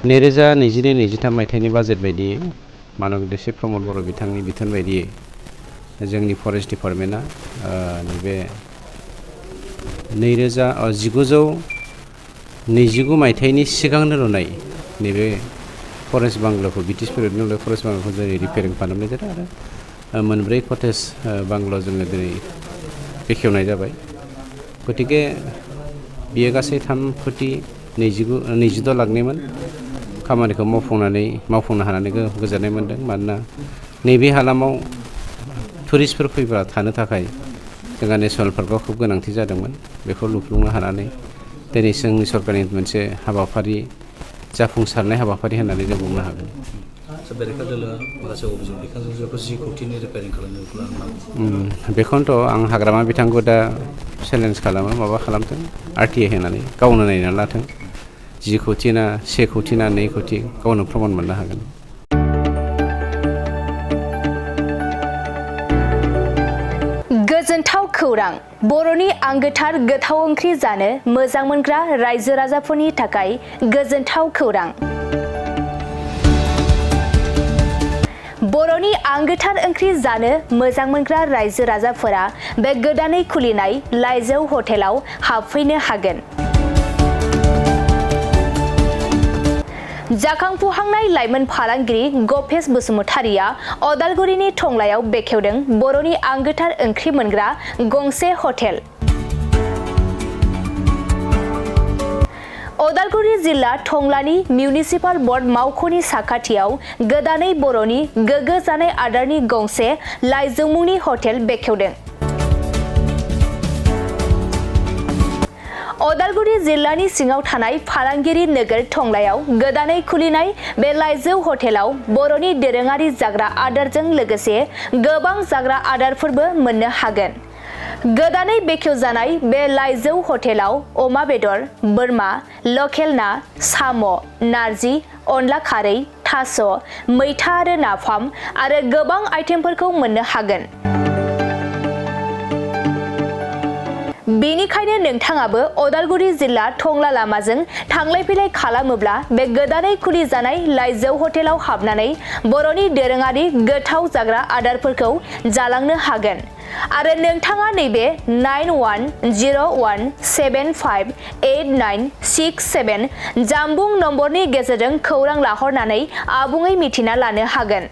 2022-23 मायथाइनि बाजेट बायदियै माननीय शिव प्रमद बर' बिथांनि बिथोन बायदियै जोंनि फरेस्ट डिपार्टमेन्टआ नैबे 1929 मायथाइनि सिगांनो लुनाय नैबे फरेस्ट बांग्लाखौ ब्रिटिश पिरियडनि लुनाय फरेस्ट बांग्लाखौ जों रिपेयारिं खालामनाय जादों आरो मोनब्रै कटेज बांग्ला जोङो दिनै बेखेवनाय जाबाय। गतिके बियो गासै 3,22 लाखनिमोन। खामानिखौ मावफुंनो हानानै गोजोननाय मोन्दों। मानोना नैबे हालामाव टुरिस्टफोर फैब्ला थानो थाखाय जोंहा नेसनेल पार्कआव खुब गोनांथि जादोंमोन। बेखौ लुफुंनो हानानै दिनै जोंनि सरकारनि मोनसे हाबाफारि जाफुंसारनाय हाबाफारि होननानै जों बुंनो हागोन। बेरेखा दोलोआ माखासे अभियोग दैखांदों जे 10 कोटिनि रिपेयारिं खालामनो बेखौनोथ' आं हाग्रामा बिथांखौ दा चेलेन्ज खालामो माबा खालामथों RTI होनानै गावनो नायनानै लाथों 10 कोटि ना 1 कोटि ना 2 कोटि गावनो प्रमाण मोननो हागोन। गोजोनथाव खौरां बर'नि आंगोथार गोथाव ओंख्रि जानो मोजां मोनग्रा रायजो राजाफोरनि थाखाय गोजोनथाव खौरां। बर'नि आंगोथार ओंख्रि जानो मोजां मोनग्रा रायजो राजाफोरा बे गोदानै खुलिनाय लाइजौ हटेलाव हाबफैनो हागोन। जाखांफुहांनाय लाइमोन फालांगिरि गपेश बसुमतारिया अदालगुरिनि टंलायाव बेखेवदों बर'नि आंगोथार ओंख्रि मोनग्रा गंसे हटेल। अदालगुरि जिल्ला टंलानि मिउनिसिपाल बर्ड मावख'नि साखाथियाव गोदानै बर'नि गोग्गो जानाय आदारनि गंसे लाइजौ मुंनि हटेल बेखेवदों। अदालगुरि जिल्लानि सिङाव थानाय फालांगिरि नोगोर टंलायाव गोदानै खुलिनाय बे लाइजौ हटेलाव बर'नि दोरोङारि जाग्रा आदारजों लोगोसे गोबां जाग्रा आदारफोरबो मोननो हागोन। गोदानै बेखेवजानाय बे लाइजौ हटेलाव अमा बेदर, बोरमा, लकेल ना, साम', नारजि, अनला खारै, थास', मैथा आरो नाफाम आरो गोबां आइटेमफोरखौ मोननो हागोन। बेनिखायनो नोंथाङाबो अदालगुरि जिल्ला टंला लामाजों थांलाय फैलाय खालामोब्ला बे गोदानै खुलिजानाय लाइजौ हटेलाव हाबनानै बर'नि दोरोङारि गोथाव जाग्रा आदारफोरखौ जालांनो हागोन। आरो नोंथाङा नैबे 9101758967 जानबुं नम्बरनि गेजेरजों खौरां लाहरनानै आबुङै मिथिना लानो हागोन।